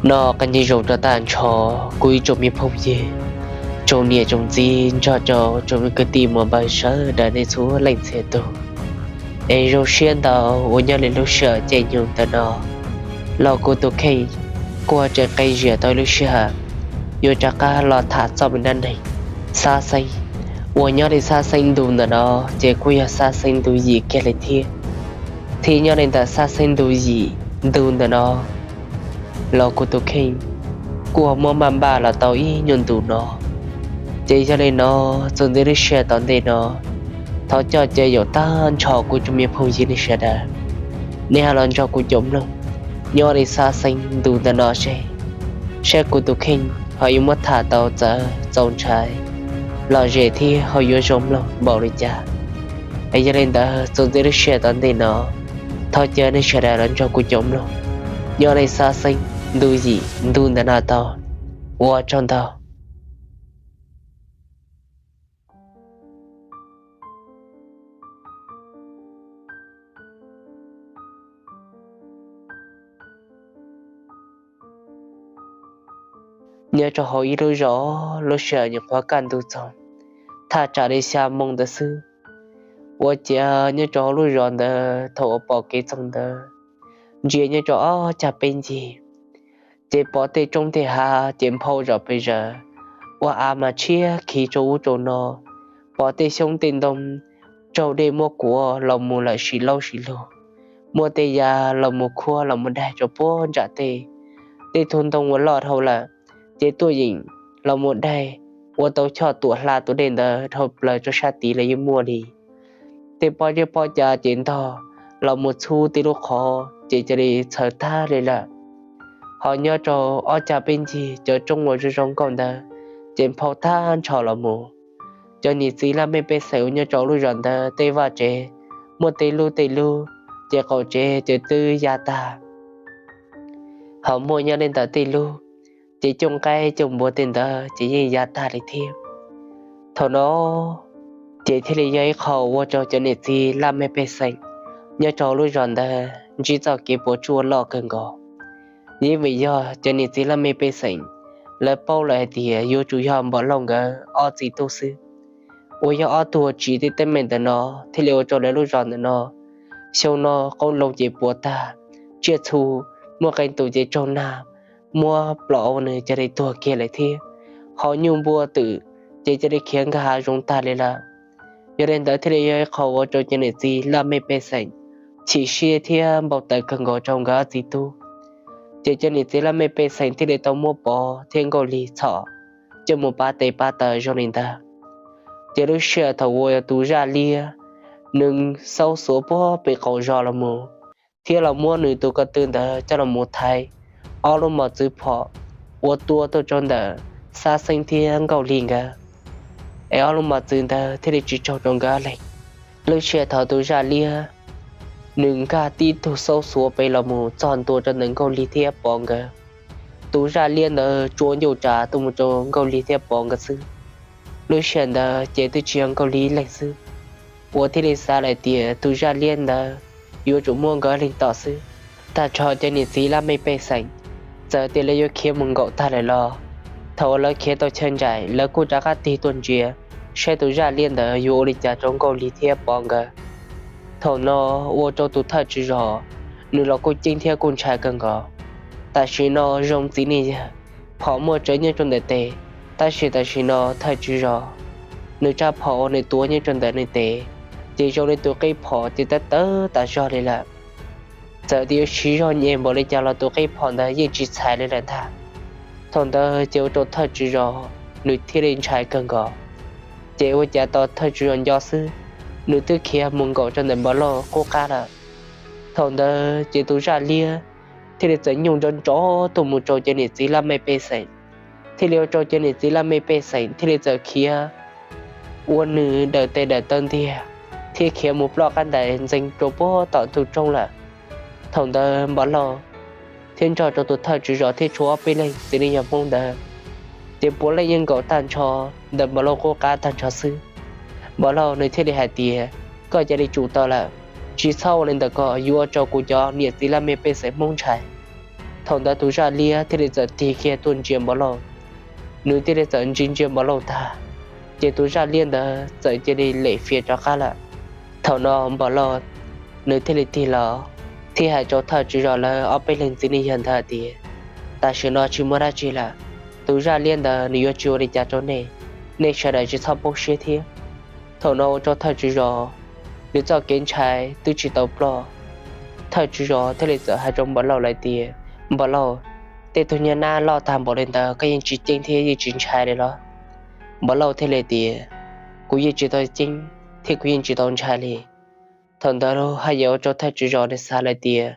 Nyob zoo rau tag nrho kuv ib tsoom me phooj ywg, tsoom niam tsoom txiv nrog rau tsoom kwv tij muam npawg sawv daws nej txhua leej txhia tus. Es zoo siab ntau uas nyob li lub sij hawm caij nyoog ntawm no los kuv tus kheej kuj tseem qee zias tau lub sij hawm yuav rov qab los tham txoj me dab neeg xab xeeb. Uas nyob li xab xeeb ntu ntawm no ces kuj yog xab xeeb ntu yim kiag li thiab. Thiab nyob li ntawm xab xeeb ntu yim ntu ntawm no los kuv tus kheej kuj muab npaj npaj los tau ib nyuag ntu no. Ces yog li no, txuas ntxiv lub sij hawm tom ntej no, thov coj caw yaum tag nrho kuv tsoom me phooj ywg nej sawv daws, nej ho los nrog kuv caum mloog nyob li xab xeeb ntu ntawm no seb, saib kuv tus kheej ho yuav muab tham tau txawv txaus ntshai lom zem thiab ho yuav zoo mloog npaum li cas. Yog li ntawd txuas ntxiv lub sij hawm tom ntej no, thov caw nej sawv daws los nrog kuv caum mloog nyob li xab xeeb ntu yim ntu ntawm no tau. Ua tsaug ntau. Nyob rau hauv ib lub zos, lub sij hawm nyuam qhuav kaj ntug txoog, thaj tsam li xya moo ntawd xwb. Ua ciav nyob rau hauv lub zos ntawd thaum uas pom kev txoog ntawd, ntsia nyob rau ob cag peb ncig, ces pom tej roob tej hav ces nphau zom pes zaws, ua av mas tshiab khi rau ub rau no, pom tej xyoob tej ntoo raug dej muab kuav los mus lawm sim laub sim lug, muaj tej ya los mus khuab los mus daig rau puag nram tej, tej tug ntoo uas loj dhau lawm ces tuaj yeem los mus daig ua tau choj tuam hla tus dej ntawd dhau plaws rau sab tid los yeej muaj li. Tej pob zeb pob cav ces ntog los mus txhub tej lub qhov ces cia li txhawv tag li lawm. Ho nyob rau ob cag peb ncig cov roob uas zoo zoo nkauj ntawd ces nphau tag nrho los mus. Cov niam txiv laj mej pej xeem uas nyob rau lub zos ntawd tej vaj tsev muaj tej lub tej lub ces qaum tsev ces twb ya tag. Ho muaj nyob li ntawm tej lub ces cooj qaib cooj npua tej ntawd ces yeej ya tag li thiab. Thaum no ces thiaj li yog ib qho ua rau cov niam txiv laj mej pej xeem nyob rau lub zos ntawd ntsib txoj kev puas tsuaj loj kawg nkaus. Yeej vim yog cov niam txiv laj mej pej xeem lawv paub lawm hais tias yuav tsum yog Npam Lauj nkawd ob txiv tub xwb, uas yog ob tug uas tsiv tej teeb meem ntawm no thiaj li ua rau lawv lub zos ntawm no xyoo no qoob loo ces puas tag, tsiaj txhu muaj qee tus ces raug nag muab plom ua nws cia li tuag kiag lawm thiab. Ho nyuj npua twm ces cia li khiav nkag hav zoov tag li lawm. Yog li ntawd thiaj li yog ib qho ua rau cov niam txiv laj mej pej xeem chim siab thiab npau taws kawg nkaus rau nkawd ob txiv tub. Ces cov niam txiv laj mej pej xeem thiaj li tau muab Pov thiab Nkauj Lig txhom coj mus pab tes pab taw zoo li ntawd. Ces lub sij hawm thaum uas tus zaj liab nws xaub xuav puag pem qaum zos los mus, thiab los muab nws tus ko tw ntawd coj los mus thaiv ob lub mos txwv phom uas tua tuaj rau ntawm Xab Xeeb thiab Nkauj Lig nkawd, es ob lub mos txwv ntawd thiaj li tsis raug rau nkawd leeg. Lub sij hawm thaum tus zaj liab nws nkag tib tug xaub xuav pem los mus txog ntua rau ntawm Nkauj Lig thiab Pov nkawd, tus zaj liab ntawd tsuas ncauj tsav tuaj mus rau Nkauj Lig thiab Pov nkawd xwb. Lub sij hawm ntawd ces twb tsis yog Nkauj Lig ib leeg xwb uas thiaj li xav lawm tias tus zaj liab ntawd yuav tsum muab nkawd leeg tom xwb. Tag nrho cov niam txiv laj mej pej xeem txawm tias lawv yuav khiav mus nkaum tag lawm los, thaum uas lawv khiav tau chaw nraim lawv kuj rov qab tig tuaj ntsia saib tus zaj liab ntawd yuav ua li cas rau Nkauj Lig thiab Pov nkawd. Thaum no ua rau tus thawj tswv zos nws los kuj ceeb thiab kuj ntshai kawg nkaus. Tam sim no zoo txiv neej yawg, phom muaj tsawv nyob rau ntawm tes, tab sis tam sim no thawj tswv zos nws rab phom uas nws tuav nyob rau ntawm nws tes ces zoo li tus qib phom ces tawv tawv tas zog li lawm. Txawm tias yuav siv zog nyem npaum li cas los tus qib phom ntawd yeej tsis txhais li lawm ntag. Thaum ntawd ces ua rau thawj tswv zos nws thiaj li ntshai kawg nkaus. Ces ua cas tos thawj tswv zos nco xwb, nws twb khiav mus nkaum rau ntawm Npam Lauj qub qab lawm. Thaum ntawd ces tus zaj liab thiaj li txawm nyooj nrov nrov tuaj mus rau cov niam txiv laj mej pej xeem, thiaj li ua rau cov niam txiv laj mej pej xeem thiaj li txawm khiav ua nws dawm tes dawm taw ntiag, thiab khiav mus ploj qab ntais ntxeev rau puag tom ntug roob lawm. Thaum ntawd Npam Lauj thiab nrog rau tus thawj tswv zos thiab tshuav ob peb leeg txiv neej yog Hmoob ntawd ces puav leej yeej nkaum tag nrho ntawm Npam Lauj qub qab tag nrho xwb. Npam Lauj nws thiaj li hais tias, koj cia li tsum tau lawm, tsis txhob ua li ntawd kom yuav ua rau kuv cov niam txiv laj mej pej xeem Hmoob ntshai. Thaum ntawd tus zaj liab thiaj li txawm tig kiag tuaj ntsia Npov Lauj. Nws thiaj li txawm ntsia ntsia Npov Lauj tag, ces tus zaj liab ntawd txawm cia li lem fiav rov qab lawm. Thaum no Npov Lauj nws thiaj li tig los thiab hais rau thawj tswv zos lawv ob peb leeg txiv neej yawg ntawd hais tias, tam sim no tsis muaj dab tsi lawm, tus zaj liab ntawd nws yuav tsis ua li cas rau nej, nej sawv daws tsis txhob poob siab thiab. Thaum no ua rau thawj tswv zos nws txoj kev ntshai twb tsis tau ploj. Thawj tswv zos thiaj li txawm hais rau Npov Lauj lawv tias, Npov Lauj, tej tug nyuag nab loj tag npaum li ntawd koj yeej tsis ceeb thiab yeej tsis ntshai li los? Npov Lauj thiaj li tias, kuv yeej tsis tau ceeb thiab kuv yeej tsis tau ntshai li. Thaum ntawd haj yam ua rau thawj tswv zos nws xav lawm tias,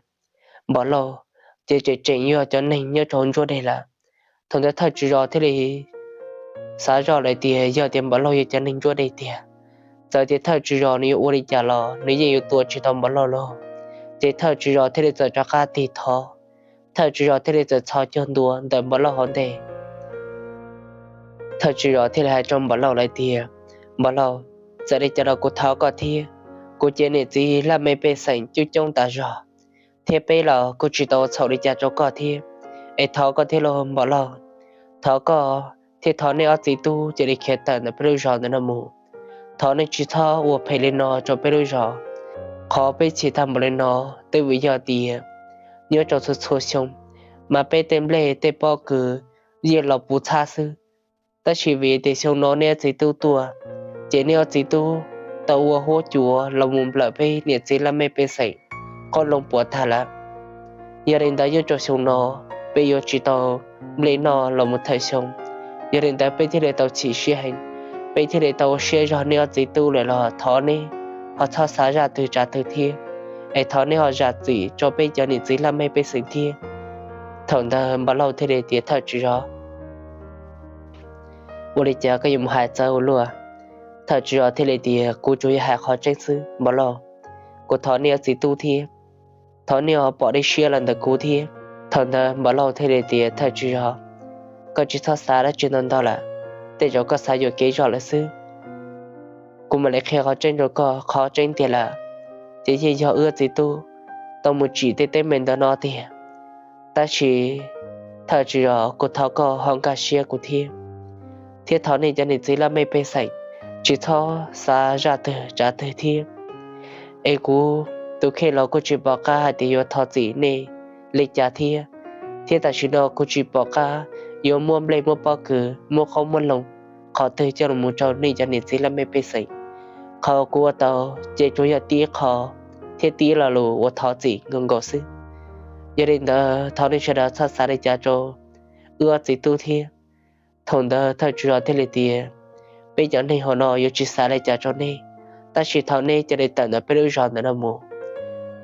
Npov Lauj, ces tseem tseem yog cov neeg nyob rau hauv ntsuab dej lawm. Thaum ntawd thawj tswv zos thiaj li xav zoj lawm tias yog tias Npov Lauj yog cov neeg ntsuab dej tiag, txawm tias thawj tswv zos nws yuav ua li cas los nws yeej yuav tua tsis tau Npov Lauj lauj. Ces thawj tswv zos thiaj li txawm rov qab tig thov. Thawj tswv zos thiaj li txawm txhos caug ntua ntawm Npov Lauj hauv ntej. Thawj tswv zos thiaj li hais rau Npov Lauj lawv tias, Npov Lauj, txawm li cas los kuv thov koj thiab, kuv ces niam txiv laj mej pej xeem coob coob tas zog, thiab peb los kuj tsis tau txhaum li cas rau koj thiab, es thov koj thiab lauj Npov Lauj. Thov koj thiab thov nej ob txiv tub cia li khiav tawm ntawm peb lub zos ntawm no mus. Thov nej tsis txhob ua phem li no rau peb lub zos. Qhov peb chim tag npaum li no twb vim yog tias nyob rau txhua txhua xyoo mas peb tej nplej tej pob kws yeej los puv txhab xwb. Tab sis vim tias xyoo no nej ob txiv tub tuaj, ces nej ob txiv tub tau ua huab cua los mus nplawm peb niam txiv laj mej pej xeem qoob loo puas tag lawm. Yog li ntawd nyob rau xyoo no peb yuav tsis tau nplej noj los mus thawm xyoo. Yog li ntawd peb thiaj li tau chim siab heev, peb thiaj li tau ua siab zog nej ob txiv tub lawm los thov neb ho txhob xav zaj twg tsav twg thiab, es thov neb ho zam txim rau peb cov niam txiv laj mej pej xeem thiab. Thaum ntawd Npov Lauj thiaj li tias, Thawj tswv zos, ua li cas koj yuav mus hais txawv ua luaj? Thawj tswv zos thiaj li tias, Kuv tsuas yog hais qhov tseeb xwb Npov Lauj. Kuv thov nej ob txiv tub thiab, thov nej ho pom dej siab los ntawm kuv thiab. Thaum ntawd Npov Lauj thiaj li tias, Thawj tswv zos, koj tsis txhob xav dab tsi ntau ntau lawm, tej zaum koj xav yuam kev zog lawm xwb. Kuv mam li qhia qhov tseeb rau koj. Qhov tseeb tiag lawm ces yeej yog wb txiv tub tau mus tsim tej teeb meem ntawm no tiag. Tab sis thawj tswv zos, kuv thov koj ho nkag siab kuv thiab, thiab thov nej cov niam txiv laj mej pej xeem tsis txhob xav zaj twg tsav twg thiab, es kuv tus kheej los kuj tsis pom qab hais tias yuav thov txim nej li cas thiab, thiab tam sim no kuv tsis pom qab yuav muab nplej muab pob kws muab qoob muab loo qhov twg coj los mus rau nej cov niam txiv laj mej pej xeem. Qhov kuv ua tau ces tsuas yog tib qho thiab tib lo lus uas thov txim nkaus nkaus xwb. Yog li ntawd thov nej sawv daws txhob xav li cas rau wb ob txiv tub thiab. Thaum ntawd thawj tswv zos thiaj li tias, Peb cov neeg hauv no yuav tsis xav li cas rau nej, tab sis thov neb cia li tawm ntawm peb lub zos ntawm no mus.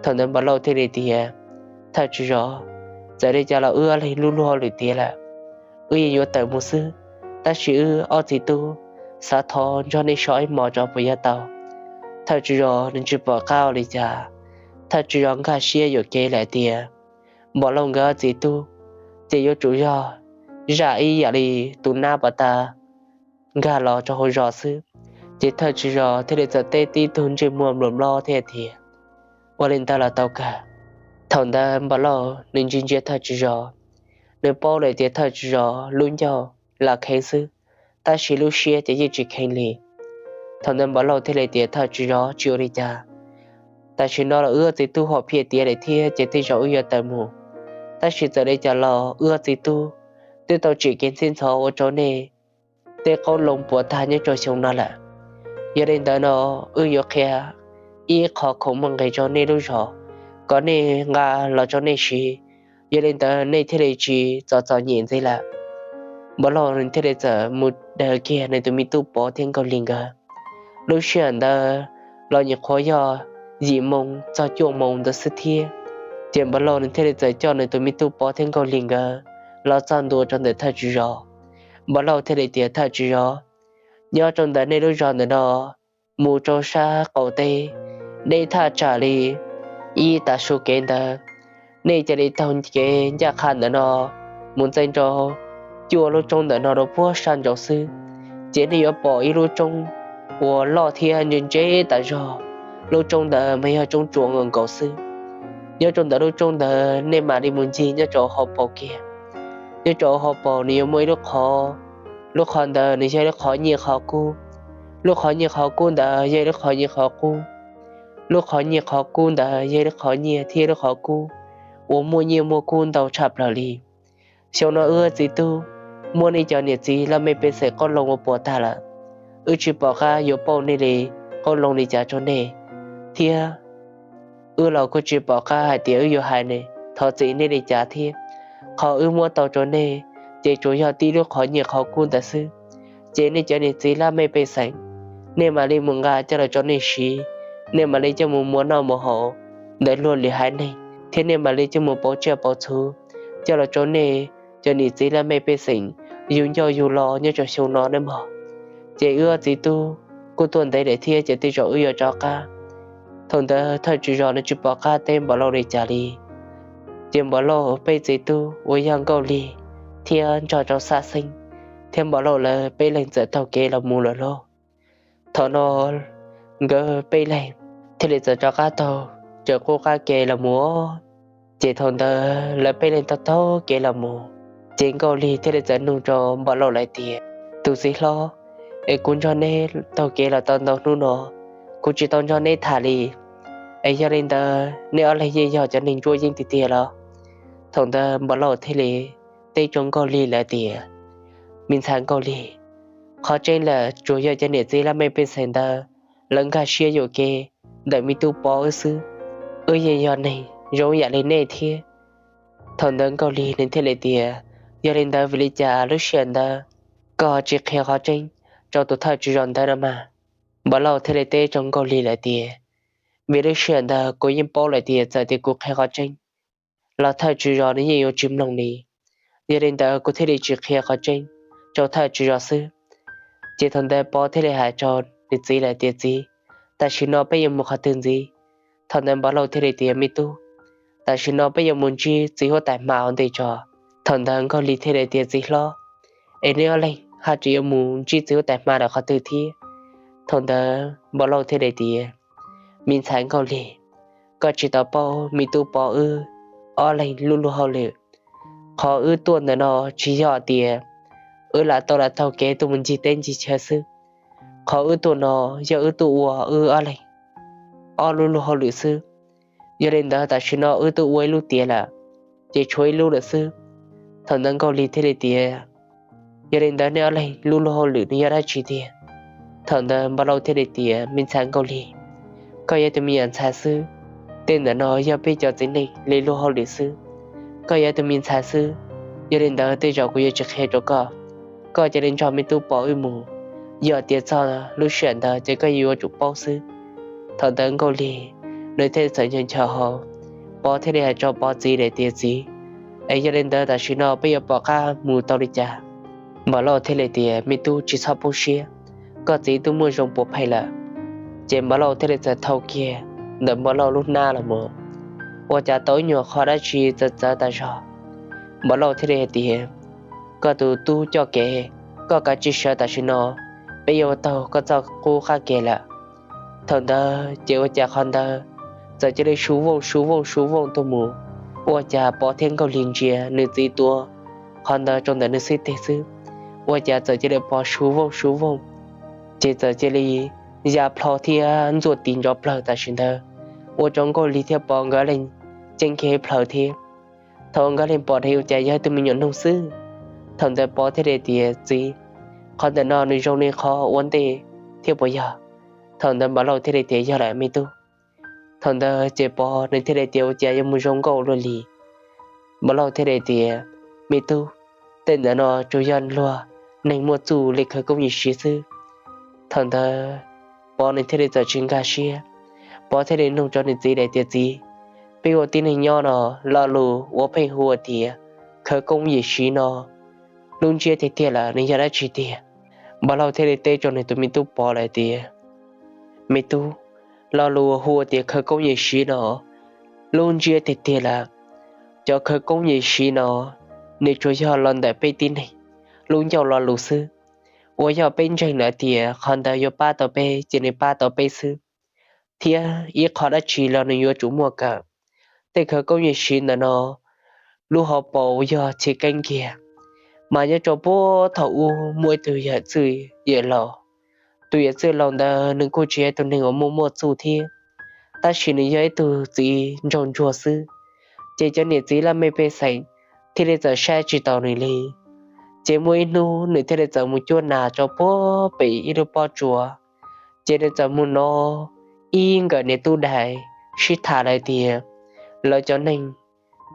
Thaum ntawd Npov Lauj thiaj li tias, Thawj tswv zos, txawm li cas los wb ob leeg lub luag lwm tiav lawm, wb yeej yuav tawm mus xwb, tab sis wb ob txiv tub xav thov nrog nej so ib hmos tso puas yuav tau? Thawj tswv zos nws tsis pom qab ua li cas, thawj tswv zos nkag siab yuam kev lawm tias Npov Lauj nkawd ob txiv tub ces yuav tsum yog zaj ib yam li tus nab pas tas nkag los rau hauv zos xwb. Ces thawj tswv zos thiaj li txawm teb tib tug ntsej muag nplua nplob thiab tias, Ua li ntawd los tau kawg. Thaum ntawd Npov Lauj nws ntsia ntsia thawj tswv zos, nws paub lawm tias thawj tswv zos lub ncauj lam kheev xwb, tab sis lub siab ces yeej tsis kheev li. Thaum ntawd Npov Lauj thiaj li tias, Thawj tswv zos, tsis ua li cas, tam sim no los wb txiv tub hom phiaj tiav lawm thiab ces tej zaum wb yuav tawm mus, tab sis txawm li cas los wb txiv tub twb tau tsim kev ntxhib ntxhov ua rau nej tej qoob loo puas tag nyob rau xyoo no lawm. Yog li ntawd no wb yuav qhia ib qho khoom muaj nqis rau nej lub zos kom nej nqa los rau nej siv, yog li ntawd nej thiaj li tsis txom txom nyem ntxiv lawm. Npov Lauj nws thiaj li txawm mus daws kiag nws tus me tub Pov thiab Nkauj Lig nkawd. Lub sij hawm ntawd los nyuam qhuav yog yim moo txog cuaj moo ntawd xwb thiab, ces Npov Lauj nws thiaj li txawm coj nws tus me tub Pov thiab Nkauj Lig nkawd los txog ntua rau ntawm thawj tswv zos. Npov Lauj thiaj li tias, Thawj tswv zos, nyob rau ntawm nej lub zos ntawm no mus rau sab qaum teb deb thaj tsam li ib tav su kev ntawd, nej cia li taug kev ncaj qha ntawm no mus txij nrau cuaj lub roob ntawm no rau puag sab nraud xwb, ces nej yuav pom ib lub roob uas loj thiab ntse ntse tas zog. Lub roob ntawd mas yog roob tsuas nkaus nkaus xwb. Nyob rau ntawm lub roob ntawd nej mam li mus ncig nyob rau hauv paus kiag. Nyob rau hauv paus nws yuav muaj ib lub qhov, lub qhov ntawd nws yog lub qhov nyiaj qhov kub. Lub qhov nyiaj qhov kub ntawd yog lub qhov nyiaj qhov kub. Lub qhov nyiaj qhov kub ntawd yog lub qhov nyiaj thiab lub qhov kub uas muaj nyiaj muaj kub ntau tshaj plaws li. Xyoo no wb txiv tub muab nej cov niam txiv laj mej pej xeem qoob loo ua puas tag lawm. Wb tsis pom qab yuav pauj nej li qoob loo li cas rau nej, thiab wb los kuj tsis pom qab hais tias wb yuav hais nej thov txim nej li cas thiab. Qhov wb muab tau rau nej ces tsuas yog tib lub qhov nyiaj qhov kub ntawd xwb. Ces nej cov niam txiv laj mej pej xeem, nej mam li mus nqa coj los rau nej siv, nej mam li coj mus muas noj muas haus ntawm luag lwm haiv neeg, thiab nej mam li coj mus pauv tsiaj pauv txhu coj los rau nej cov niam txiv laj mej pej xeem yug ncauj yug lo nyob rau xyoo no nawb mog. Ces wb txiv tub kuj tuaj ntev lawm thiab ces tej zaum wb yuav rov qab. Thaum ntawd thawj tswj zos nws tsis pom qab teb Npov Lauj li cas li. Ces Npov Lauj peb txiv tub uas yog Nkauj Lig thiab Ntsog Rau Xab Xeeb thiab Npov Lauj lawv peb leeg txawm taug kev los mus lawm lauj. Thaum no nkawd peb leeg thiaj li txawm rov qab taug raws qub qab ke los mus. Ces thaum ntawd lawv peb leeg taug taug kev los mus, ces Nkauj Lig thiaj li txawm nug rau Npov Lauj lawv tias, tus txiv hlob, es kuv nrog neb taug kev los tau ntau hnub no, kuv tsis tau nrog neb tham li, es yog li ntawd neb ob leeg yeej yog cov neeg ntsuab yeeb tiag tiag los? Thaum ntawd Npov Lauj thiaj li teb rau Nkauj Lig lawv tias, me ntxhais Nkauj Lig, qhov tseeb lawm tsuas yog cov niam txiv laj mej pej xeem ntawd lawv nkag siab yuam kev ntawm me tub Pov wb xwb. Wb yeej yog neeg zoo yam li nej thiab. Thaum ntawd Nkauj Lig nws thiaj li tias, yog li ntawd vim li cas lub sij hawm ntawd koj tsis qhia qhov tseeb rau tus thawj tswj zos ntawd no mas? Npov Lauj thiaj li teb rau Nkauj Lig lawv tias, vim lub sij hawm ntawd kuv yeej paub lawm tias txawm tias kuv qhia qhov tseeb los thawj tswj zos nws yeej yuav tsis mloog li. Yog li ntawd kuv thiaj li tsis qhia qhov tseeb rau thawj tswj zos xwb. Ces thaum ntawd Pov thiaj li hais rau nws txiv lawm tias, txiv, tam sim no peb yuav mus qhov twg ntxiv? Thaum ntawd Npov Lauj thiaj li tias, me tub, tam sim no peb yuav mus ntsib txiv huab tais hma hauv ntej tso. Thaum ntawd Nkauj Lig thiaj li tias, txiv hlob, es neb ob leeg haj tseem yuav mus ntsib txiv huab tais hma lawm qhov twg thiab? Thaum ntawd Npov Lauj thiaj li tias, me ntxhais Nkauj Lig, koj tsis tau paub me tub Pov wb ob leeg lub luag hauj lwm. Qhov wb tuaj ntawm no tsis yog tias wb lam tau lam taug kev tuaj mus ncig teb ncig chaw xwb. Qhov wb tuaj no yog wb tuaj ua wb ob leeg ob lub luag hauj lwm xwb. Yog li ntawd tam sim no wb twb ua ib lub tiav lawm, ces tshuav ib lub lawm xwb. Thaum ntawd Nkauj Lig thiaj li tias, yog li ntawd nej ob leeg lub luag hauj lwm nws yog dab tsi tiag? Thaum ntawd Npov Lauj thiaj li tias, me ntxhais Nkauj Lig, koj yog tus me nyuam ntxhais xwb, tej ntawm no yog peb cov txiv neej li luag hauj lwm xwb. Koj yog tus me ntxhais xwb, yog li ntawd tej zaum kuv yuav tsis qhia rau koj. Koj cia li nrog me tub Pov wb mus, yog tias txog lub sij hawm ntawd ces koj yuav tsum paub xwb. Thaum ntawd Nkauj Lig nws thiaj li txawm nco nco hauv, Pov thiaj li hais rau Pov txiv lawm tias, txiv, es yog li ntawd tam sim no peb yuav pom qab mus tau li cas? Npov Lauj thiaj li tias, me tub, tsis txhob poob siab, koj txiv twb muaj zoo puas pheej lawm. Ces Npov Lauj thiaj li txawm thau kiag ntawm Npov Lauj lub hnab los mus, ua cas tau ib nyuag qho dab tsi txawv txawv tas zog. Npov Lauj thiaj li hais tias, koj tus tub coj kev, koj kav tsij sawv tam sim no, peb yuav taug koj txoj qub qab ke lawm. Thaum ntawd ces ua cas qhov ntawd txawm cia li su vooj su vooj su vooj tuaj mus, ua cas Pov thiab Nkauj Lig ntsia nws txiv tua qhov ntawd rau ntawm nws xib teg xwb, ua cas txawm cia li pov su vooj su vooj, ces txawm cia li ya plho thiab ntxuaj tis nrov plawg tam sim ntawd, ua rau Nkauj Lig thiab Pov nkawd leeg ceeb kiag ib plhaw thiab. Thaum nkawd leeg pom dheev ua cas yog tus me nyuam noog xwb. Thaum ntawd Pov thiaj li tias, txiv, qhov ntawm no nws zoo li qhov ua ntej thiab puas yog? Thaum ntawd Npov Lauj thiaj li tias, yog lawm me tub. Thaum ntawd ces Pov nws thiaj li tias, ua cas yuav mus zoo nkauj luaj li? Npov Lauj thiaj li tias, me tub, tej ntawm no tsuas yog luag neeg muaj txuj li khawv koob yim siv xwb. Thaum ntawd Pov nws thiaj li txawm tsis nkag siab, Pov thiaj li nug rau nws txiv lawm tias, txiv, peb ua tib neeg nyob no, lo lus uas pheej hu ua tias khawv koob yim siv no, lub ntsiab tiag tiag lawm nws yog dab tsi tiag? Npov Lauj thiaj li teb rau nws tus me tub Pov lawm tias, me tub, lo lus uas hu ua tias khawv koob yim siv no, lub ntsiab tiag tiag lawm, cov khawv koob yim siv no nws tsuas yog los ntawm peb tib neeg lub ncauj lo lus xwb, uas yog peb ntseeg lawm tias qhov ntawd yuav pab tau peb ces nws pab tau peb xwb, thiab ib qho dab tsi los nws yuav tsum muaj kawm. tej khawv koob yawm siv ntawm no lub hauv paus yog chiv keeb kiag. Mas nyob rau puag thaum ub muaj ib tug yawm txwj yawm laus. Tus yawm txwj laus ntawd nws kuj tsis yog ib tug neeg uas muaj muaj txuj thiab, tab sis nws yog ib tug txiv ntsoog ntsuag xwb. Ces cov niam txiv laj mej pej xeem thiaj li txawm saib tsis taus nws li. Ces muaj ib hnub nws thiaj li txawm mus cuab nas rau puag pem ib lub pob tsuas. Ces nws txawm mus hnov ib nkawm niam tub dais sib tham lawm tias lawv cov neeg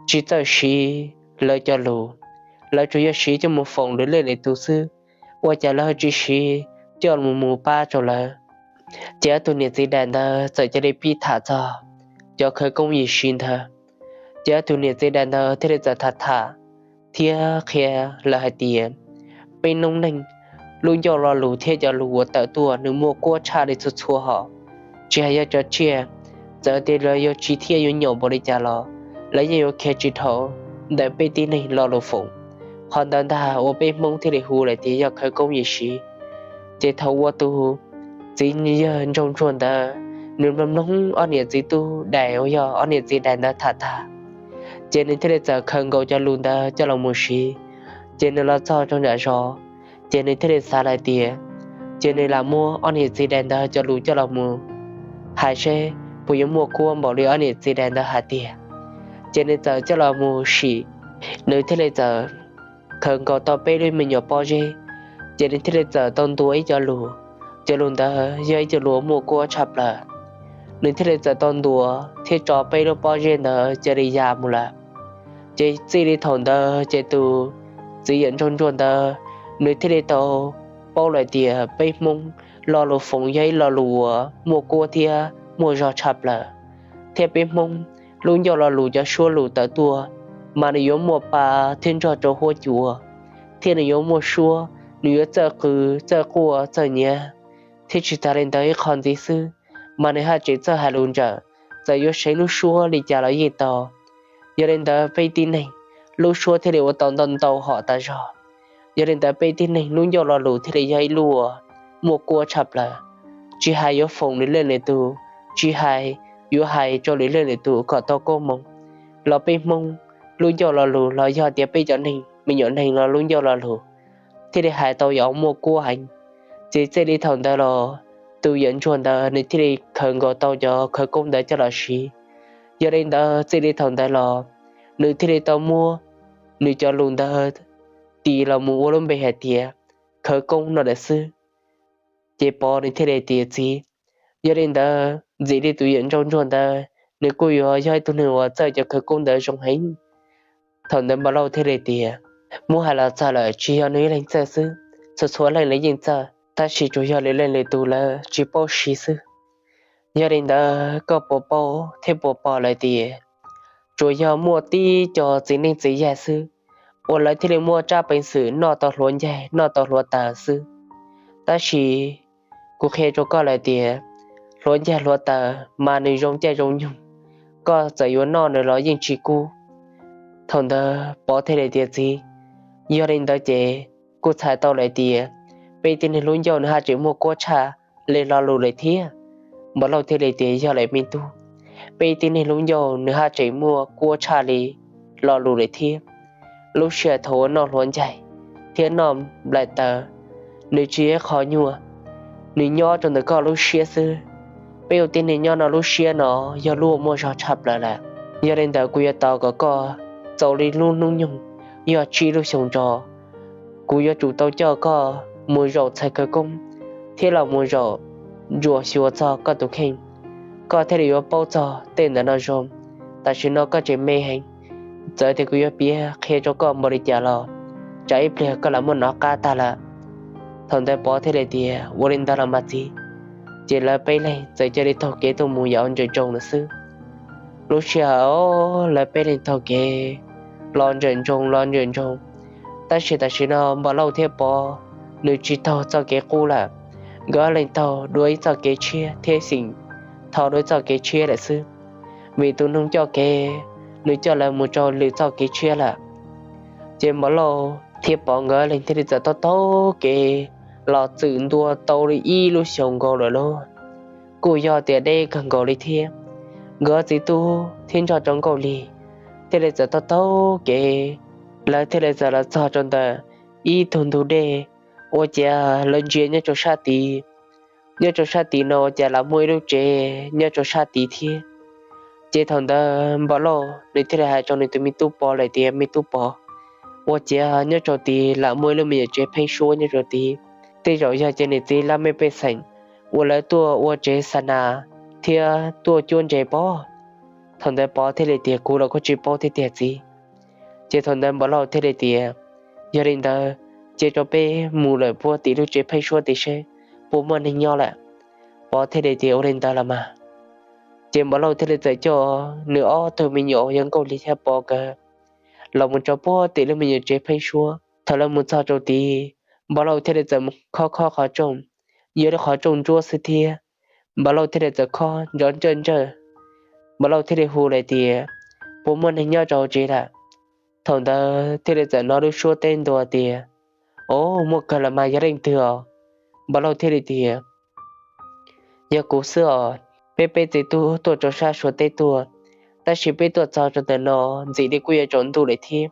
tsis txawj siv lawv cov lus, lawv tsuas yog siv coj mus foom lwm leej lwm tus xwb, ua cas lawv ho tsis siv coj mus mus pab rau lawv. Ces ob tug niam txiv dais ntawd txawm cia li pib tham txog cov khawv koob yawm siv ntawd. Ces ob tug niam txiv dais ntawd thiaj li txawm tham tham thiab qhia lawv hais tias peb noob neej lub ncauj lo lus thiab cov lus uas tawm tuaj nws muaj kuab tshaj li txhua txhua hom. Tsis hais yog cov tsiaj, txawm tias lawv yuav tsiv thiab yuav nyaum npaum li cas los lawv yeej yuav khiav tsis dhau ntawm peb tib neeg lo lus foom. Qhov ntawd ntag uas peb Hmoob thiaj li hu lawm tias yog khawv koob yawm siv. Ces thaum ua tus txiv yawg ntsoog ntsuag ntawd, nws mloog mloog ob niam txiv tub dais uas yog ob niam txiv dais ntawd tham tag, ces nws thiaj li txawm khaws nkaus cov lus ntawd coj los mus siv. Ces nws los txog rau nram zos, ces nws thiaj li xav lawm tias, ces nws lam muab ob niam txiv dais ntawd cov lus coj los mus hais seb puas yuav muaj kuab npaum li ob niam txiv dais ntawd hais tiag. Ces nws txawm coj los mus sim, nws thiaj li txawm khaws nkaus tau peb lub me nyuam pob zeb. Ces nws thiaj li txawm tau ntuas ib co lus, cov lus ntawd yog ib co lus muaj kuab tshaj plaws. Nws thiaj li txawm tau ntuas thiab tso peb lub pob zeb ntawd cia li ya mus lawm. Ces txij li thaum ntawd ces tus txiv yawm ntsoog ntsuag ntawd, nws thiaj li tau paub lawm tias peb Hmoob lo lus foom yog ib lo lus uas muaj kuab thiab muaj zog tshaj plaws. Thiab peb Hmoob lub ncauj lo lus cov suab lus tawm tuaj, mas nws yuav muaj pa thiab nrog rau huab cua, thiab nws yuav muaj suab, nws yuav txawj qw, txawj quaj, txawj nyiav. Thiab tsis tas li ntawd ib qho ntxiv xwb, mas nws haj tseem txawj hais lus ntsawm, txawm yuav seev lub suab li cas los yeej tau. Yog li ntawd peb tib neeg lub suab thiaj li ua tau ntau ntau hom tas zog. Yog li ntawd peb tib neeg lub ncauj lo lus thiaj li yog ib lub uas muaj kuab tshaj plaws. Tsis hais yuav foom lwm leej lwm tus, tsis hais yuav hais rau lwm leej lwm tus kom tau koob hmoov, los peb Hmoob lub ncauj lo lus los yog tias peb cov neeg me nyuam neeg no lub ncauj lo lus thiaj li hais tau yam muaj kuab heev. Ces txij li thaum ntawd los tus yawm ntsuag ntawd nws thiaj li khaws nkaus tau cov khawv koob ntawd coj los siv. Yog li ntawd txij li thaum ntawd los nws thiaj li tau muab nws cov lus ntawd tis los mus ua lub npe hais tias khawv koob no lawm xwb. Ces Pov nws thiaj li tias txiv, yog li ntawd ntxim li tus yawm ntsoog ntsuag ntawd nws kuj yuav yog ib tug neeg uas txawj cov khawv koob ntawd zoo heev. Thaum ntawd Npam Lauj thiaj li tias, muab hais los txog lawm tsis yog nws ib leeg txawj xwb, txhua txhua leej lawv yeej txawj, tab sis tsuas yog lwm leej lwm tus lawv tsis paub siv xwb. Yog li ntawd koj puas paub thiab puas pom lawm tias tsuas yog muaj tib co txiv neej txiv yaig xwb uas lawv thiaj li muaj tsab peev xwm noj tau hluav ncaig noj tau hluav taws xwb. Tab sis kuv qhia rau koj lawm tias hluav ncaig hluav taws mas nws zoo caij zoo nyoog, koj txawm yuav noj nws los yeej tsis kub. Thaum ntawd Pov thiaj li tias txiv, yog li ntawd ces kuv txhais tau lawm tias peb tib neeg lub ncauj nws haj tseem muaj kuab tshaj li lo lus lawm thiab. Npam Lauj thiaj li tias yog lawm me tub, peb tib neeg lub ncauj nws haj tseem muaj kuab tshaj li lo lus lawm thiab. Lub sij hawm thaum uas noj hluav ncaig thiab noj nplaim taws, nws tsis yog ib qho nyuaj, nws nyob rau ntawm koj lub siab xwb. Peb ua tib neeg nyob no lub siab no yog lub uas muaj zog tshaj plaws lawm. Yog li ntawd kuv yuav tos kom koj txaus li lub hnub nyoog yog tsib lub xyoos tso, kuv yuav tsum tau coj koj mus zaum txhais khawv koob thiab los mus zaum ntsuam xyuas txog koj tus kheej, koj thiaj li yuav paub txog tej ntawm no zoo. Tam sim no koj tseem me heev, txawm tias kuv yuav piav qhia rau koj npaum li cas los tsam ib pliag koj lam muab nov qab tag lawm. Thaum ntawd Pov thiaj li tias ua li ntawd los mas txiv. Ces lawv peb leeg txawm cia li taug kev tuaj mus yav ntsaum ntsoog lawm xwb. Lub sij hawm lawv peb leeg taug kev los ntsaum ntsoog los ntsaum ntsoog, tab sis tam sim no Npam Lauj thiab Pov nws tsis taug txoj kev qub lawm, nkawd ob leeg taug dua ib txoj kev tshiab thiab xeem tho dua ib txoj kev tshiab lawm xwb, vim tus noog coj kev nws coj lawv mus rau lwm txoj kev tshiab lawm. Ces Npam Lauj thiab Pov nkawd ob leeg thiaj li txawm taug taug kev los txwm ntua tau li ib lub xyoos nkaus lawm lauj, kuj yog tias deb kawg nkaus li thiab. nkawd txiv tub thiab nrog rau Nkauj Lig thiaj li txawm taug taug kev, lawv thiaj li txawm los txog rau ntawm ib tug ntug dej. Ua ciav lawv ntsia nyob rau sab tid, nyob rau sab tid no ua cas lam muaj ib lub tsev nyob rau sab tid thiab. Ces thaum ntawd Npov Lauj nws thiaj li hais rau nws tus me tub Pov lawm tias, Me tub Pov, ua ciav nyob rau tid lam muaj ib lub me nyuam tsev pheeb suab nyob rau tid, tej zaum yog cov niam txiv laj mej pej xeem uas lawv tuaj ua tsev xa nas thiab tuaj cuab ntses pob. Thaum ntawd Pov thiaj li tias, Kuv los kuj tsis paub thiab tiag txiv. Ces thaum ntawd Npov Lauj thiaj li tias, Yog li ntawd cia rau peb mus lawm puag tim lub tsev pheeb suab tid seb puas muaj neeg nyob lawm. Pov thiaj li tias, Ua li ntawd los mas. Ces Npov Lauj thiaj li txawm coj nws ob tug me nyuam yog Nkauj Lig thiab Pov nkawd los mus rau puag tim lub me nyuam tsev pheeb suab. Thaum lawv mus txog rau tid, Npov Lauj thiaj li txawm mus khob khob qhov rooj, yog li qhov rooj ntsuab xwb thiab. Npov Lauj thiaj li txawm khob nrov ntsawj ntsawj. Npov Lauj thiaj li hu lawm tias, Puas muaj neeg nyob rau hauv tsev lawm? Thaum ntawd thiaj li txawm hnov lub suab teb ntua tias, O, muaj kawg los mas, yog leej twg os? Npov Lauj thiaj li tias, Yog kuv xwb os, peb peb txiv tub tuaj rau sab Suav teb tuaj, tab sis peb tuaj txog rau ntawm no ntxim li kuj yuav tsaus ntuj lawm thiab.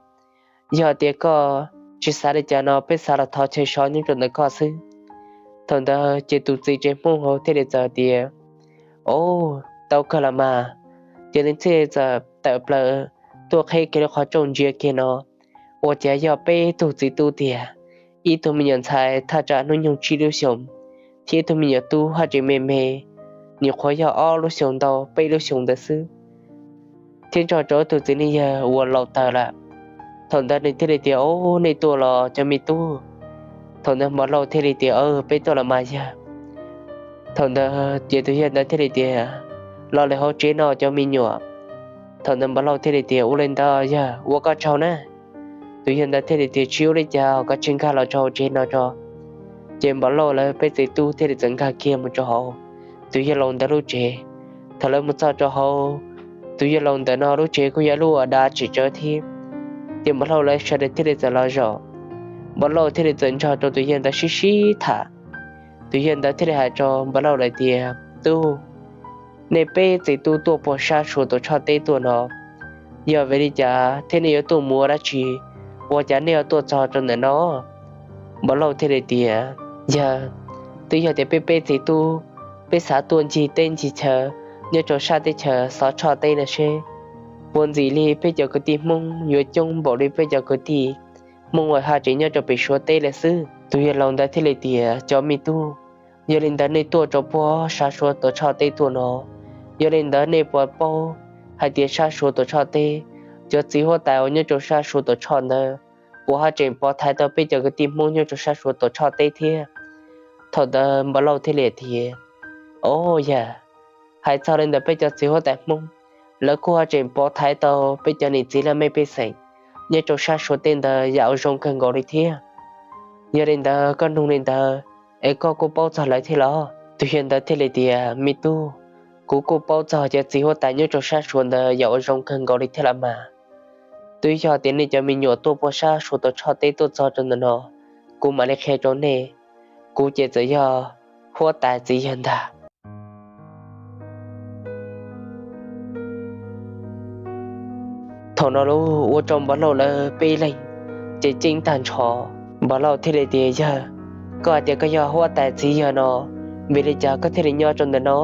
Yog tias koj tsis xav li cas no peb xav los thov chaw so nyob rau ntawm koj xwb. Thaum ntawd ces tus txiv tsev Hmoob hauv thiaj li txawm tias, O, tau kawg los mas. Ces leej txiv txawm tawm plaws tuaj qhib kiag lub qhov rooj ntsia kiag no, ua cas yog peb tug txiv tub tiag, ib tug me nyuam ntxhais thaj tsam hnub nyoog tsib lub xyoos, thiab ib tug me nyuam tub haj tseem me me, nyuam qhuav yog ob lub xyoos ntau peb lub xyoos ntawd xwb, thiab nrog rau ib tug txiv neej yawg uas laus tawv lawm. Thaum ntawd nws thiaj li tias, O, nej tuaj los cov me tub? Thaum ntawd Npov Lauj thiaj li tias, Peb tuaj los mas yawg. Thaum ntawd ces tus yawg ntawd thiaj li tias, Los lawm hauv tsev no cov me nyuam. Thaum ntawd Npov Lauj thiaj li tias, Ua li ntawd yawg, ua koj tsaug na. Tus yawg ntawd thiaj li tias, Tsis ua li cas, koj tsis nkag los rau hauv tsev no tso. Ces Npov Lauj lawv peb txiv tub thiaj li txawm nkag kiag mus rau hauv tus yawg laus ntawd lub tsev. Thaum lawv mus txog rau hauv tus yawg laus ntawd no lub tsev kuj yog lub uas dav tsis tsawv thiab. Ces Npov Lauj lawv sawv daws thiaj li txawm los zaum. Npov Lauj thiaj li txawm nrog rau tus yawg ntawd sib sib tham. Tus yawg ntawd thiaj li hais rau Npov Lauj lawm tias, Tub, nej peb txiv tub tuaj puag sab Suav tuam tshoj teb tuaj no, yog vim li cas thiab nej yuav tuaj mus ua dab tsi, ua cas nej yuav tuaj txog rau ntawm no? Npov Lauj thiaj li tias, Yawg, twb yog tias peb peb txiv tub, peb xav tuaj ncig teb ncig chaw nyob rau sab teb chaws Suav tshoj teb no seb puas ntxim li peb cov kwv tij Hmoob yuav coob npaum li peb cov kwv tij Hmoob uas haj tseem nyob rau pem Suav teb lawm xwb. Tus yawg laus ntawd thiaj li tias, Cov me tub, yog li ntawd nej tuaj rau puag sab Suav tuam tshoj teb tuaj no, yog li ntawd nej puas paub hais tias sab Suav tuam tshoj teb, cov txiv huab tais uas nyob rau sab Suav tuam tshoj ntawd puas haj tseem pov thaiv tau peb cov kwv tij Hmoob nyob rau sab Suav tuam tshoj teb thiab? Thaum ntawd Npov Lauj thiaj li tias, O yawg, hais txog li ntawd peb cov txiv huab tais Hmoob, lawv kuj haj tseem pov thaiv tau peb cov niam txiv laj mej pej xeem nyob rau sab Suav teb ntawd yam uas zoo kawg nkaus li thiab. Yog li ntawd koj nug li ntawd es koj kuj paub txog lawv thiab los? Tus yawg ntawd thiaj li tias, Me tub, kuv kuj paub txog cov txiv huab tais nyob rau sab Suav ntawd yam uas zoo kawg nkaus li thiab los mas. Twb yog tias nej cov me nyuam tuaj puag sab Suav tuam tshoj teb tuaj txog rau ntawm no, kuv mam li qhia rau nej, kuv ces txawm yog huab tais txiv yawg ntag. Thaum no los ua rau Npov Lauj lawv peb leeg ces ceeb tag nrho. Npov Lauj thiaj li tias, Yawg, koj hais tias koj yog huab tais txiv yawg no, vim li cas koj thiaj li nyob rau ntawm no?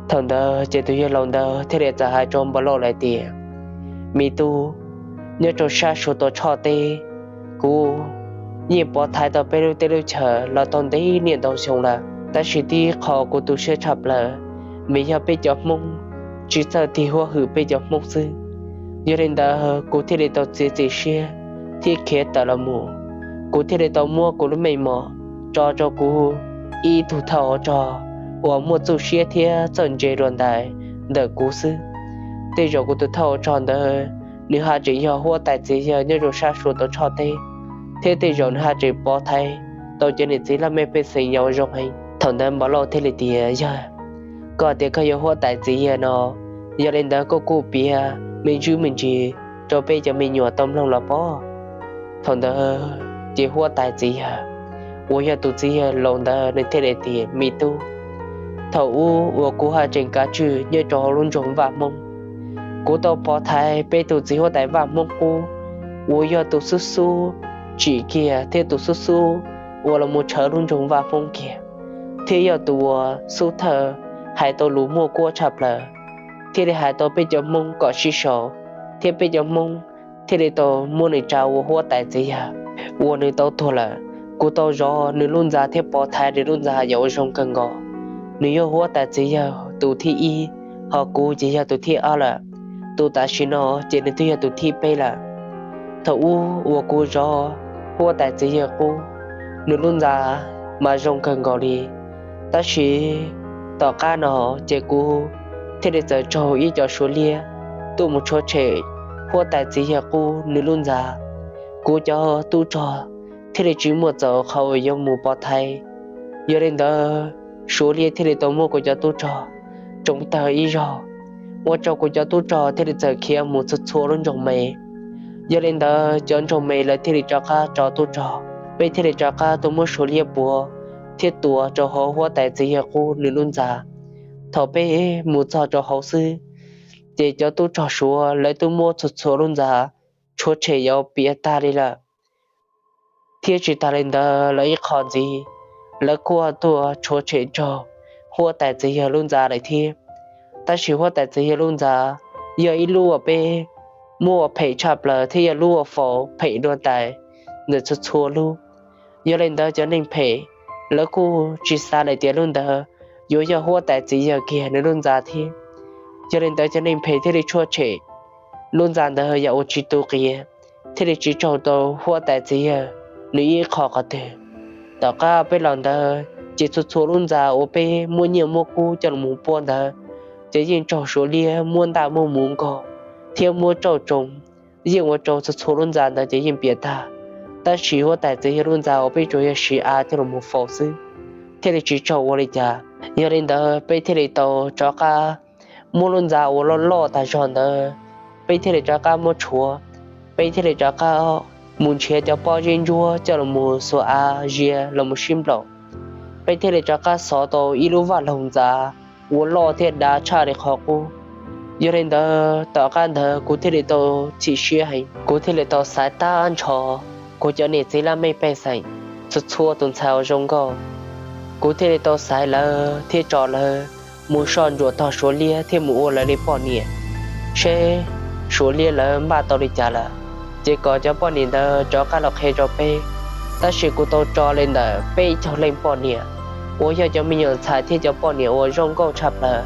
Thaum ntawd ces tus yawg laus ntawd thiaj li txawm hais rau Npov Lauj lawm tias, Me tub, nyob rau sab Suav tuam tshoj teb, kuv yeej pov thaiv tau peb lub teb lub chaws los tau ntev niaj ntau xyoo lawm, tab sis tib qho kuv tu siab tshaj plaws, vim yog peb cov Hmoob tsis txawj tig huab hwm peb cov Hmoob xwb. Yog li ntawd kuv thiaj li tau txiav txim siab thiab khiav tawm los mus. Kuv thiaj li tau muab kuv lub meej mom tso rau kuv ib tug thawj hauv rog uas muaj txuj siab thiab txawj ntse dua ntais ntawm kuv xwb. Tej zaum kuv tus thawj hauv rog ntawd nws haj tseem yog huab tais txiv yawg nyob rau sab Suav tuam tshoj teb, thiab tej zaum nws haj tseem pov thaiv tau cov niam txiv laj mej pej xeem yam uas zoo heev. Thaum ntawd Npov Lauj thiaj li tias, Yawg, koj tias koj yog huab tais txiv yawg no, yog li ntawd koj kuj piav me ntsis me ntsis rau peb cov me nyuam tau mloog los pob. Thaum ntawd ces huab tais txiv yawg uas yog tus txiv yawg laus ntawd nws thiaj li tias, Me tub, thaum ub uas kuv haj tseem kav tswj nyob rau hauv lub nroog Vaj Hmoob, Kuv tau pov thaiv peb tus txiv huab tais vaj Hmoob qub uas yog tus xub xub tsim kiag thiab tus xub xub uas los mus tshawb lub nroog vaj Hmoob kiag, thiab yog tus uas xub thawj hais tau lus muaj kuab tshaj plaws, thiaj li hais tau peb cov Hmoob kom sib sau, thiab peb cov Hmoob thiaj li tau muab nws tsa ua huab tais txiv yawg uas nws tau tuag lawm. Kuv tau zov nws lub ntxa thiab pov thaiv nws lub ntxa yam uas zoo kawg nkaus. Nws yog huab tais txiv yawg tus thib ib, ho kuv ces yog tus thib ob lawm. Tus tam sim no ces nws twb yog tus thib peb lawm. Thaum ub uas kuv zov huab tais txiv yawg qub, nws lub ntxa mas zoo kawg nkaus li. Tab sis tom qab no ces kuv thiaj li txawm raug ib co Suav liab tuaj mus rhuav tshem huab tais txiv yawg qub nws lub ntxa. Kuv cov tub rog thiaj li tsis muaj txaus qhov uas yuav mus pov thaiv. Yog li ntawd, Suav liab thiaj li tau muab kuv cov tub rog tsoo tawg ib zaug, ua rau kuv cov tub rog thiaj li txawm khiav mus txhua txhua lub nroog me. Yog li ntawd, cov nroog me lawv thiaj li rov qab tso tub rog, peb thiaj li rov qab tuaj muab Suav liab puav thiab tua rau hauv huab tais txiv yawg qub nws lub ntxa. Thaum peb mus txog rau hauv xwb, ces cov tub rog Suav lawv twb muab txhua txhua lub ntxa rhuav tshem yuav piam tag li lawm. Thiab tsis tas li ntawd, lawv ib qho ntxiv lawv kuj tuaj rhuav tshem raug huab tais txiv yawg lub ntxa lawm thiab. Tab sis huab tais txiv yawg lub ntxa yog ib lub uas peb muab ua phem tshaj plaws thiab yog lub uas faus phem dua ntais ntawm txhua txhua lub. Yog li ntawd, cov neeg phem lawv kuj tsis xav lawm tias lub ntawd yuav yog huab tais txiv yawg kiag nws lub ntxa thiab. Yog li ntawd, cov neeg phem thiaj li rhuav tshem lub ntxa ntawd yam uas tsis tu qias, thiaj li tsis raug tau huab tais txiv yawg nws ib qho qhov twg. Tom qab peb los ntawd, ces txhua txhua lub ntxa uas peb muab nyiaj muab kub coj los mus puab ntawd, ces yeej raug Suav liab muab ntaj muab muv nkaug thiab muab rauj tsoo, yeej ua rau txhua txhua lub ntxa ntawd ces yeej piam tag. Tab sis huab tais txiv yawg lub ntxa uas peb tsuas yog siv av coj los mus faus xwb, thiaj li tsis raug ua li cas. Yog li ntawd, peb thiaj li tau rov qab muab lub ntxa uas loj loj tag zog ntawd, peb thiaj li rov qab muab tshuav, peb thiaj li rov qab mus nrhiav cov pob zeb ntsuab coj los mus xuas av zias los mus sib nplaum. Peb thiaj li rov qab xov tau ib lub vaj loog ntxa uas loj thiab dav tshaj li qhov qub. Yog li ntawd, tom qab ntawd kuv thiaj li tau chim siab heev, kuv thiaj li tau xaiv tag nrho kuv cov niam txiv laj mej pej xeem, txhua txhua tus ntxhais uas zoo nkauj, kuv thiaj li tau xaiv lawv thiab tso lawv mus soj ntsuam tog Suav liab thiab mus ua lawv li poj niam, seb Suav liab lawv npaj tau li cas lawm, ces kom cov poj niam ntawd rov qab los qhia rau peb. Tab sis kuv tau tso li ntawm peb caug leej poj niam uas yog cov me nyuam ntxhais thiab cov poj niam uas zoo nkauj tshaj plaws,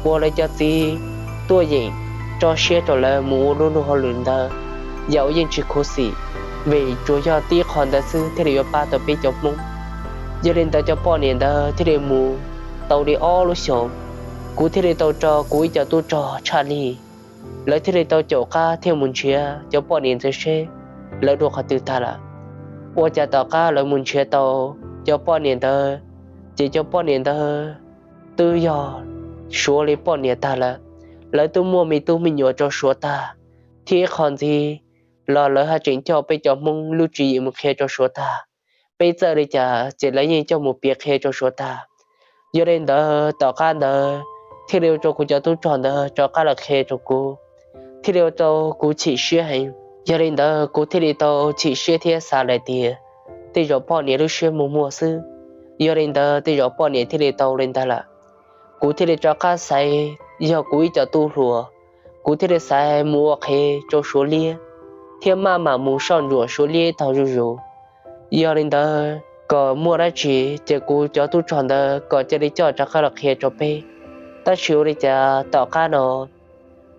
uas lawv cov txiv tuaj yeem tso siab rau lawv mus ua lub luag hauj lwm ntawd, yam uas yeej tsis khuv xim, vim tsuas yog tib qho ntawd xwb thiaj li yuav pab tau peb cov Hmoob. Yog li ntawd, cov poj niam ntawd thiaj li mus tau li ob lub xyoos, kuv thiaj li tau tso kuv ib co tub rog tshaj li, lawv thiaj li tau caum qab thiaj mus nrhiav cov poj niam ntawd seb lawv dua qhov twg tag lawm. Ua cas tom qab lawv mus nrhiav tau cov poj niam ntawd, ces cov poj niam ntawd twb yog Suav li poj niam tag lawm. Lawv twb muaj me tub me nyuam rau Suav tag, thiab ib qho ntxiv los lawv haj tseem coj peb cov Hmoob lub tswv yim mus qhia rau Suav tag. Peb txawj li cas ces lawv yeej coj mus piav qhia rau Suav tag. Yog li ntawd, tom qab ntawd thiaj li ua rau kuv cov tub rog ntawd rov qab los qhia rau kuv, thiaj li ua rau kuv chim siab heev. Yog li ntawd, kuv thiaj li tau chim siab thiab xav lawm tias tej zaum poj niam lub siab muag muag xwb. Yog li ntawd, tej zaum poj niam thiaj li tau li ntawd lawm. Kuv thiaj li rov qab xaiv yog kuv ib co tub hluas, kuv thiaj li xaiv mus ua qhev rau Suav liab, thiab maj mam mus soj ntsuam Suav liab tog zuj zus. Yog li ntawd, kom muaj dab tsi ces kuv cov tub rog ntawd kom cia li coj rov qab los qhia rau peb. Tab sis ua li cas tom qab no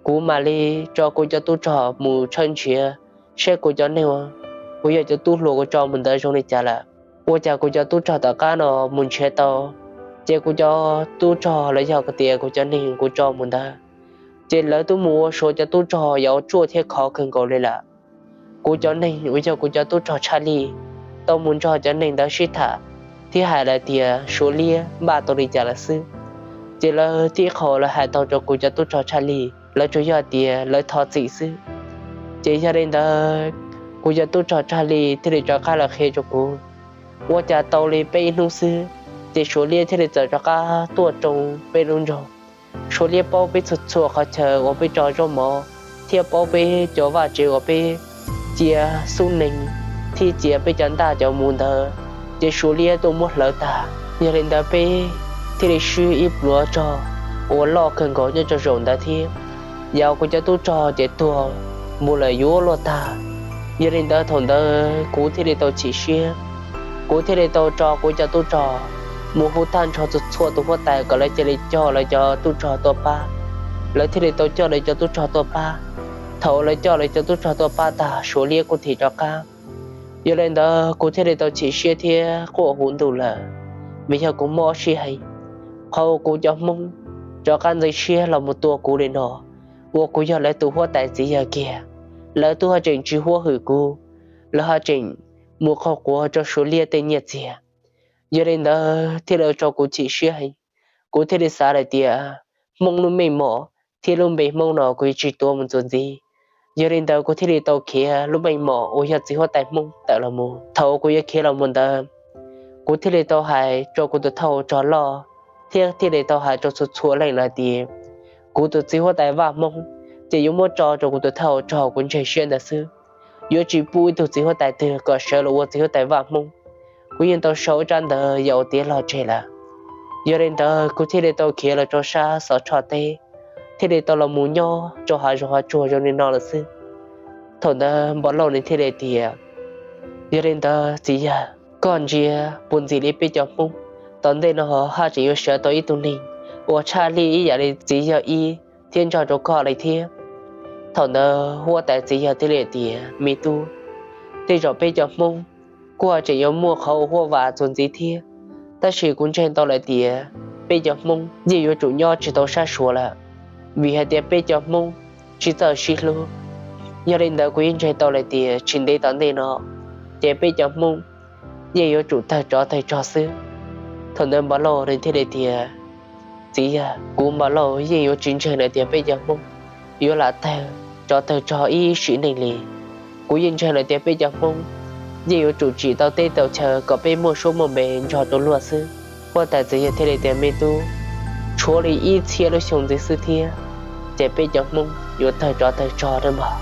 kuv mam li tso kuv cov tub rog mus tshawb nrhiav seb kuv cov neeg uas yog cov tub hluas kuv tso mus ntawd zoo li cas lawm. Ua cas kuv cov tub rog tom qab no mus nrhiav tau, ces kuv cov tub rog los yog tias kuv cov neeg kuv tso mus ntawd, ces lawv twb mus ua Suav cov tub rog yam uas ruaj thiab khov kawg nkaus li lawm. Kuv cov neeg uas yog kuv cov tub rog tshaj li tau mus nrog cov neeg ntawd sib tham, thiab hais lawm tias Suav liab npaj tau li cas lawm xwb. Ces lawv tib qho lawv hais tau rau kuv cov tub rog tshaj li, lawv tsuas yog tias lawv thov txim xwb. Ces yog li ntawd, kuv cov tub rog tshaj li thiaj li rov qab los qhia rau kuv. Ua cas tau li peb ib hnub xwb, ces Suav liab thiaj li txawm rov qab tuaj tsoo peb lub nroog. Suav liab paub peb txhua txhua qhov chaw uas peb tso zaub mov, thiab paub peb cov vaj tsev uas peb cia xub neeg thiab cia peb cov ntaj cov mus ntawd, ces Suav liab tuaj muab hlawv tag. Yog li ntawd peb thiaj li swb ib pluav rog uas loj kawg nkaus nyob rau zaum ntawd thiab. Yog kuv cov tub rog ces tuag mus lawm yuav luaj tag. Yog li ntawd thaum ntawd kuv thiaj li tau chim siab, kuv thiaj li tau tso kuv cov tub rog mus hu tag nrho txhua txhua tus huab tais kom lawv cia li coj lawv cov tub rog tuaj pab. Lawv thiaj li tau coj lawv cov tub rog tuaj pab. Thaum lawv coj lawv cov tub rog tuaj pab tag Suav liab kuj thim rov qab. Yog li ntawd kuv thiaj li tau chim siab thiab quaj huv ntuj lawm, vim yog kuv mob siab heev. Qhov uas kuv cov Hmoob rov qab ntxeev siab los mus tua kuv li no, uas kuv yog lawv tus huab tais txiv yawg kiag, lawv twb ho tseem tsis huab hwm kuv, lawv ho tseem mus qaug quav rau Suav liab tej nyiaj txiag. Yog li ntawd thiaj li tau kuv chim siab heev. Kuv thiaj li xav lawm tias Hmoob lub meej mom thiab lub npe Hmoob no kuv yuav tsis tuav mus txuas ntxiv. Yog li ntawd kuv thiaj li tau khiav lub meej mom uas yog txiv huab tais Hmoob tawm los mus. Thaum kuv yuav khiav los mus ntawd, kuv thiaj li tau hais rau kuv tus thauj rog loj thiab thiaj li tau hais rau txhua txhua leej lawm tias kuv tus txiv huab tais vaj Hmoob ces yuav muab tso rau kuv tus thauj rog kuv ntseeg siab ntawd xwb. Yuav tsis pub ib tug txiv huab tais twg kom sawv los ua txiv huab tais vaj Hmoob. Kuv yeej tau sau ib tsab ntawv yam uas tiav log tseg lawm. Yog li ntawd kuv thiaj li tau khiav los rau sab Xov Tshoj teb, thiaj li tau los mus nyob rau hav zoov hav tsuag zoo li no lawm xwb. Thaum ntawd Npov Lauj nws thiaj li tias, yog li ntawd txiv yawg, koj ntsia puas ntxim li peb cov Hmoob, tom ntej no haj tseem yuav sawv tau ib tug neeg uas tshaj lij ib yam li txiv yawg ib thiab nrog rau koj li thiab. Thaum ntawd huab tais txiv yawg thiaj li tias, me tub, tej zaum peb cov Hmoob kuj tseem yuav muaj qhov uas huaj vam txuas ntxiv thiab, tab sis kuv ntseeg tau lawm tias peb cov Hmoob yeej yuav tsum nyob tsis tau sab Suav lawm, vim hais tias peb cov Hmoob tsis txawj sib hlub. Yog li ntawd kuv yeej ntseeg tau lawm tias tsis ntev tom ntej no ces peb cov Hmoob yeej yuav tsum tawg tsov tawg rog xwb. Thaum ntawd Npov Lauj nws thiaj li tias, txiv yawg, kuv Npov Lauj yeej yuav tsis ntseeg lawm tias peb cov Hmoob yuav lam tawg tsov tawg rog ib sim neej li. Kuv yeej ntseeg lawm tias peb cov Hmoob yeej yuav tsum tsim tau teb tau chaw kom peb muaj suab muaj npe nrog rau luag xwb. Huab tais txiv yawg thiaj li tias, me tub, tshuav li ib txhiab lub xyoo ntxiv xwb thiab ces peb cov Hmoob yuav tawg tsov tawg rog nawb mog.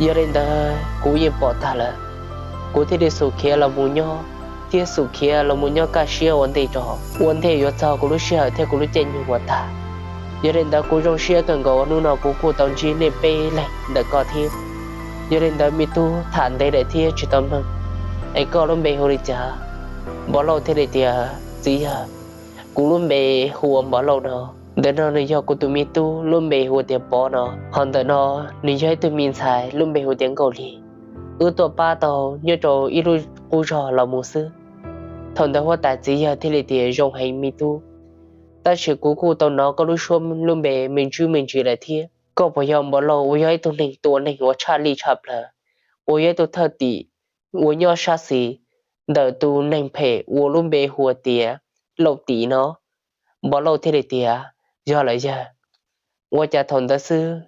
Yog li ntawd kuv yeej pom tag lawm, kuv thiaj li xub khiav los mus nyob thiab xub khiav los mus nyob kaj siab ua ntej tso, ua ntej yuav txog kuv lub sij hawm thiab kuv lub caij nyoog uas tag. Yog li ntawd kuv zoo siab kawg nkaus uas hnub no kuv kuj tau ntsib nej peb leeg ntawm koj thiab. Yog li ntawd me tub, tham ntev lawm thiab tsis tau mloog, es koj lub npe hu li cas? Npov Lauj thiaj li tias, txiv yawg, kuv lub npe hu ua Npov Lauj no. Ntawm no nws yog kuv tus me tub lub npe hu tias Pov no, ho ntawm no nws yog ib tug me ntxhais lub npe hu tias Nkauj Lig. Wb tuaj pab tau nyob rau ib lub qub zog los mus xwb. Thaum ntawd huab tais txiv yawg thiaj li tias, zoo heev me tub, tab sis kuv kuj tau hnov koj lub suab lub npe me ntsis me ntsis lawm thiab. Koj puas yog Npov Lauj uas yog ib tug neeg tua neeg uas tshaj lij tshaj plaws, uas yog ib tug thwj tim uas nyob sab xis ntawm tus neeg phem uas lub npe hu tias Lauj Tim no? Npov Lauj thiaj li tias, yog lawm yawg. Ua cas thaum ntawd xwb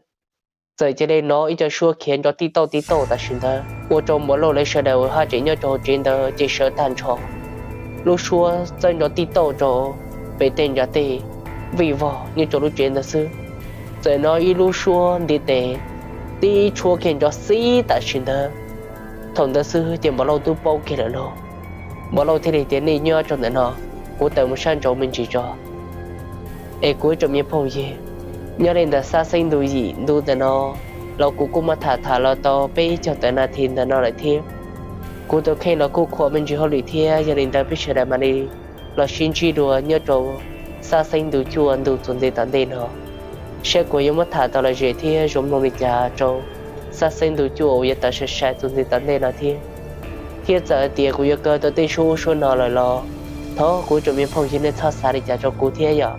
txawm cia li hnov ib co suab khiav nrov tib tauj tib tauj tam sim ntawd, ua rau Npov Lauj lawv sawv daws haj tseem nyob rau hauv tsev ntawd ces sawv tag nrho. Lub suab txawj nrov tib tauj rau pem tej nrov tej vij vog nyob rau lub tsev ntawd xwb. Txawm hnov ib lub suab ntiv tes tib tshuab kiag nrov xib tam sim ntawd. Thaum ntawd xwb ces Npov Lauj twb paub kiag lawm lauj. Npov Lauj thiaj li tias, nej nyob rau ntawm no, kuv tawm mus sab nraud me ntsis tso. Es kuv ib tsoom me phooj ywg, nyob li ntawm xab xeeb ntu yim ntu ntawm no los kuv kuj muab tham tham los tau peb caug tawm nas this ntawm no lawm thiab. Kuv tus kheej los kuj khuam me ntsis hauj lwm thiab, yog li ntawd peb sawv daws mam li los sib ntsib dua nyob rau xab xeeb ntu cuaj ntu txuas ntxiv tom ntej no, saib kuv yuav muab tham tau lom zem thiab zoo mloog li cas rau xab xeeb ntu cuaj uas yuav tawm sai sai txuas ntxiv tom ntej no thiab. Thiab txawm hais tias kuv yuav kaw tau tej suab ub suab no lawm los thov kuv ib tsoom me phooj ywg nej txhob xav li cas rau kuv thiab yom.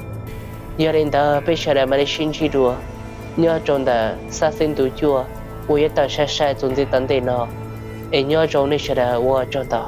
Yog li ntawd peb sawv daws mam li sib ntsib dua nyob rau ntawm xab xeeb ntu cuaj uas yuav tawm sai sai txuas ntxiv tom ntej no. Es nyob zoo nej sawv daws, ua tsaug ntau.